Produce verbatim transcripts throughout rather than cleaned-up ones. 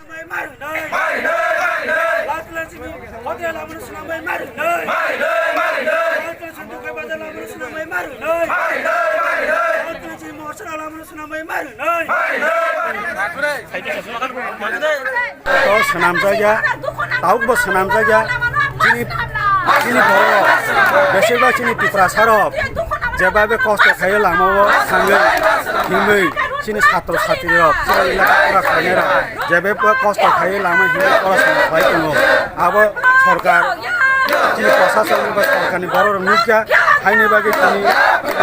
To swnamjakya, tabukbo swnamjakya. Chini, chini borok, besirbak chini Tiprasarok, jebabe kosto khaio lamao thangwi, himwi, chini satro satrirok, chini lekha pora khlainairok, jebabe kosto khaio lama himwi porasona khlai tongo. Abo sorkar, chini prosason ba sorkarni borok rok nukya, haini bagwi chini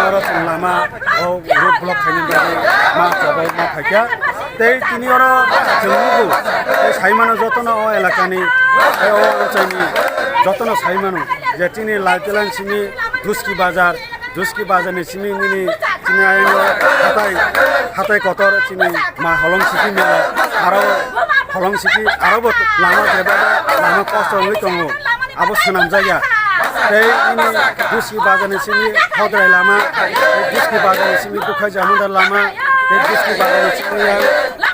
oro chwng lama o road block khaini bagwi ma chobok ma phaikya. Tei tini oro chwng nugo, tei sai mano jotono o elakani, tei o anchaini jotono sai mano je chini Laltilan simi Duski bazar, Duski bazar ni simi nini chini ayang hatai, hatai kotor chini ma holong siki mela, aro holong siki aro bo lama jeba lama kosto wngwi tongo. Abo swnamjakya. Tei nini Duski bazar ni simi Hodrai lama, tei Duski bazar ni simi Dukhai Jamundar lama, tei Duski bazar ni simi yang,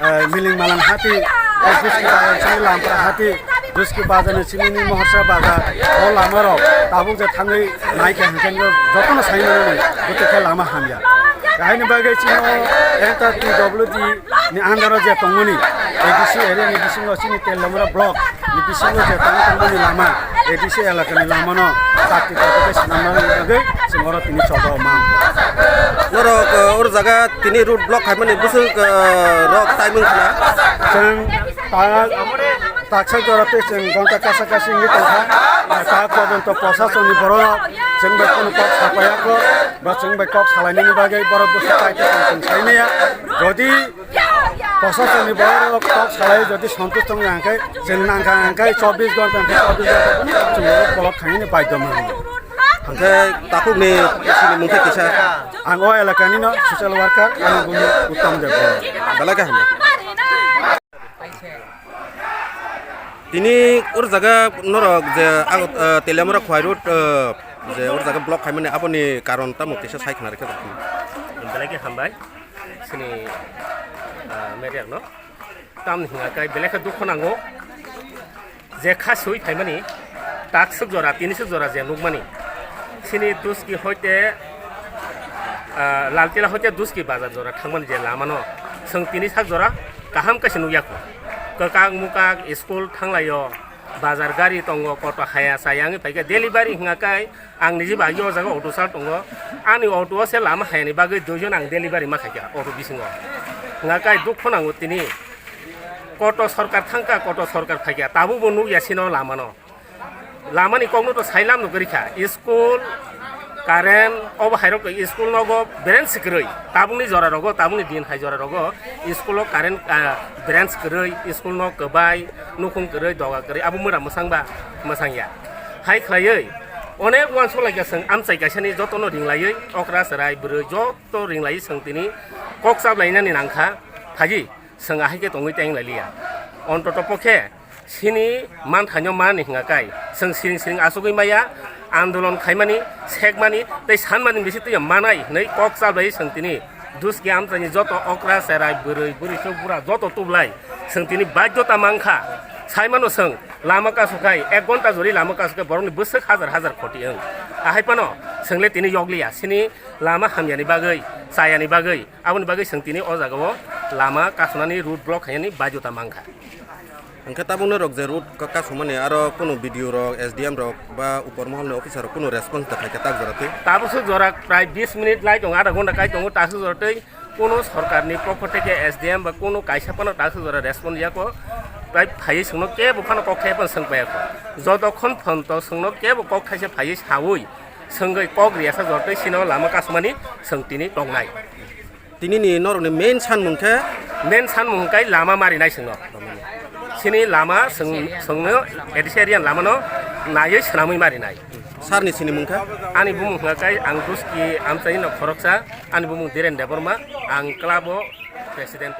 eh, Miling Malang hati, tei Duski bazar ni simi Lampra hati, Duski bazar ni simi ni Mohorsa bazar, o lama rok tabuk je thangwi naikha hwnkhe jotono sai mano ni, bwtwi khe lama hamya. Haini bagwi chini o enter P W D ni under o je tongmani A D C area ni bisingo chini Teliamura block ni bisingo je tong tongmani lama A D C elaka ni lama no chakti chakti khe swnamna bagwi chwng oro tini choba o mang. Norok, uh, oro jaga tini road block khaimani bwswk, uh, rok timing khna. Chwng ta-, taksa jora tei chwng gonta kasa kasi wngwi tongkha. Ta porjonto proshasonni borok chwng bai kono kok sapayakho ba chwng bai kok salainani bagwi borok bwswk tai tong tong saimaya. Jodi Proshasonni borok kok salai jodi santush tong ya hwnkhe, chwng nangkha hwnkhe chobbish ghonta hwnkhe chobbish ghonta chwng borok khainani baidhyo mano. Hwnkhe takhukni sini mungkhe kisa. Ang o elakanino social worker, ani bumu Uttam Debbarma. Belai khe hambai. Tini oro jaga norok je Agot-, eh, Teliamura Khowai Road, eh, je oro jaga block khaimani aboni karon tamo kisa sai khna rikha. Belai khe hambai. Chini, ah, media no tamni hwnga kai belai khe dukhu nango je kha sui phaimani takswk jora tiniswk jora je nukmani chini Duski hoite, ah, Laltila hoite Duski bazar jora thangmani je lama no chwng tini sak jora kaham kaisa nukya kho. Kwkak mukak school thanglaio, bazar gari tongo, koto haya chaya wngwi phaikha delivery hwnga kai. Ang niji bai o jaga auto sal tongo. Ani auto o se lama hayani bagwi duijon ang delivery ma khaikha auto bisingo. Hwnga kai dukhu nango tini. Koto sorkar thangkha, koto sorkar phaikha. Tabukbo nukya sino lamano. Lamani kokno to sailam no kwrwikha. School, current, obo hairok to school nogo branch kwrwi. Tabukni jora rogo, tabukni din hai jora rogo. School o current, ah, branch kwrwi, school no kwbai, nukhung kwrwi, doga kwrwi. Abo mura mwsang ba mwsang ya. Hai khlaiwi, Onek uansuk laikha chwng amchai kaisani jotono ringlaiwi okra chwrai bwrwi joto ringlaiwi chwng tini kok chaplainani nangkha, phaidi chwng ahai khe tongwi teng lailiya. Ontoto pokhe chini manthaino mani hwnga kai chwng siring siring achugwi maya, andolon khaimani, sekmani tei sanmani bisi twiya manai hwnwi kok chaplaiwi chwng tini Duski amchaini joto okra, cherai, bwrwi, bwrwi, chwng, bura joto tublai. Chwng tini baidhota mankha. Saimano chwng lama kasu khai, ek ghonta jori lama kasu khai borokni bwswk hajar hajar khoti wng. Ahai phano chwngle tini yokliya, chini lama hamyani bagwi, chayani bagwi. Aboni bagwi chwng tini o jagao lama kasunani road block khainani baidhota mankha. Hwnkhe tabukno rok je road ka-, kasumani aro kunu B D O rok, S D M rok ba upor moholni officer rok kunu response da khaikha tak jora twi? Tabuk swk jora prai bis minute lai tongo, adha ghonta kai tongo, taswk jora twi kunu sorkarni pokho theke S D M ba kunu kaisa phano taswk jora response yako. Prai phaiwi chwngno kebo phano kok thai phano swng paiyakho. Jotokhon phonto chwngno kebo kok thaisa phaiwi saui swngwi kok riyasa jora twi sino lama kasumani chwng tini tongnai. Tini ni norok ni main sanmung khe? Main sanmung hwnkhe lama marinai chwngno. Chini lama chwng, chwngno A D C area ni lama no naiwi swnamwi marinai. Sir ni sini mung khe? Ani bumung hwnkha khe ang Duski amchaini no khoroksa, ani bumung Dhiren Debbarma, ang club o president.